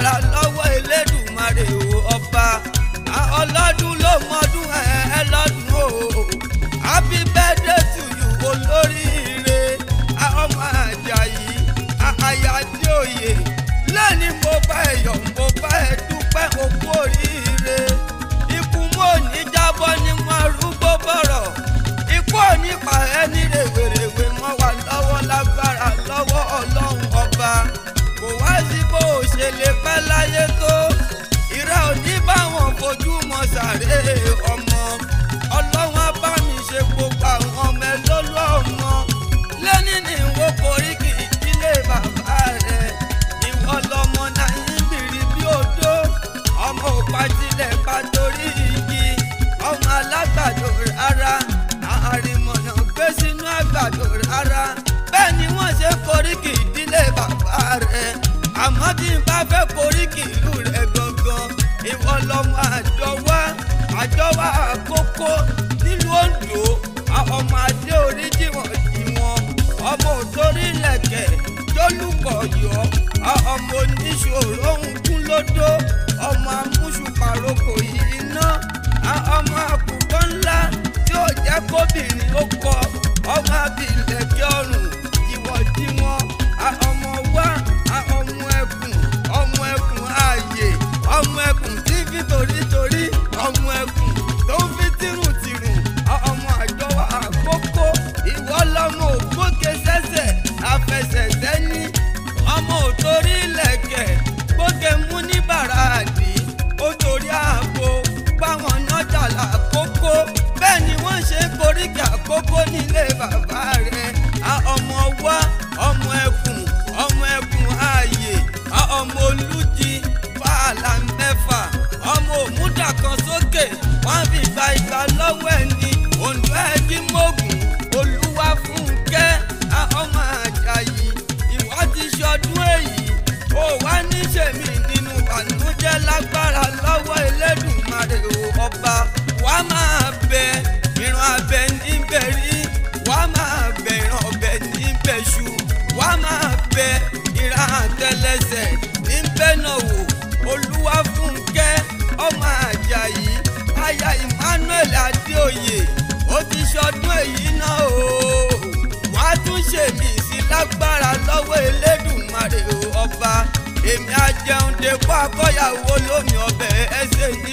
lágbára lọ́wọ́ Elédùmarè o ọba. Ọlọ́dún ló mọdún ẹ lọ́dún o. Happy birthday to you olóríire. Ọmọ Àjàyí aya Adéoyè. Lẹ́ni mo bá ẹ yọ̀ mo bá ẹ dúpẹ́ o kú oríire. Ikú mò ní jábọ́ ní wọn arúgbó bọ̀rọ̀. Ikú ò ní pa ẹni rèwerèwe mọ́ wa lọ́wọ́ lágbára lọ́wọ́ Ọlọ́run ọba. Kò wá sí bó o ṣe lè pẹ́ láyé tó. Ìrẹ́ ò ní báwọn fojú mọ sàré ọmọ. Ọlọ́run á bá mi ṣe gbogbo àwọn ọmọ ẹ lólú ọmọ. Lẹ́ni ní ìwọ koríki ìdílé bàbá rẹ̀. Ìwọ lọmọ náà ń bìrì bí odó. Ọmọ òpá tilẹ̀ pa torí igi. Ọmọ alágbàdo rárá. Àrìmọ̀nà gbé sínú àgbàdo rárá. Bẹ́ẹ̀ ni wọ́n ṣe koríki ìdílé bàbá rẹ̀. Àmọ́ tí n bá fẹ́ koríki ìlú rẹ̀ gangan. Ìwọ lọmọ àjọwá àjọwá àkókò nílùú Oǹdó. Ọmọ adé orí jìwọ̀n jìwọ̀n. Ọmọ òtórí lẹ̀kẹ̀ jólúkọ̀ yọ. Ọmọ oníṣòro ń kún lódó. Ọmọ amúṣùpàrokò yìí ná. Ọmọ àkùkọ ńlá tí ó jẹ́ kóbìnrin ó kọ. Ọmọ abilẹ̀kẹ̀ ọrùn jìwọ̀jìwọ̀n. Ọmọ wá ọmọ ẹkùn ọmọ ẹkùn ààyè ọmọ ẹkùn tí fi torítorí ọmọ ẹkùn tó ń fi tìrùntìrùn ọmọ àjọwà àkókò. Ìwọ lọmọ ògbókè sẹ́sẹ̀ àfẹsẹ̀sẹ́ni. Ọmọ òtórí lẹ̀kẹ̀ gbókè mú ní bàràdì. Ó torí ààbò báwọn nájà làkókò. Bẹ́ẹ̀ ni wọ́n ṣe koríki àkókò nílé bàbá rẹ̀. Ọmọ wá ọmọ ẹkùn ọmọ ẹkùn ààyè ọmọ olùjì fàlà mẹ́fà. Ọmọ òmùdà kan sókè wọ́n fi gba ìgbà lọ́wọ́ ẹni. Oǹdó ẹbí mọ́gùn Olúwafúnkẹ́ ọmọ Àjàyí. Ìwọ ti ṣọdún èyí ó wá níṣẹ́mi nínú ìbànújẹ́ lágbára lọ́wọ́ Elédùmarè ọba. Wàá máa bẹ ìran abẹ níbẹ̀ rí. Wàá máa bẹ ìran ọbẹ̀ níbẹ̀ ṣu. Wàá máa bẹ ìran àtẹlẹsẹ̀ níbẹ̀ náà wò. Olúwafúnkẹ́ ọmọ Àjàyí aya Emmanuel Adéoyè. Ó ti ṣọdún èyí náà o. Wàá tún ṣèmí sí lágbára lọ́wọ́ Elédùmarè ọba. Èmi àjẹun dèpọ̀ akọ́yàwó lómi ọbẹ̀ ẹsẹ̀ ní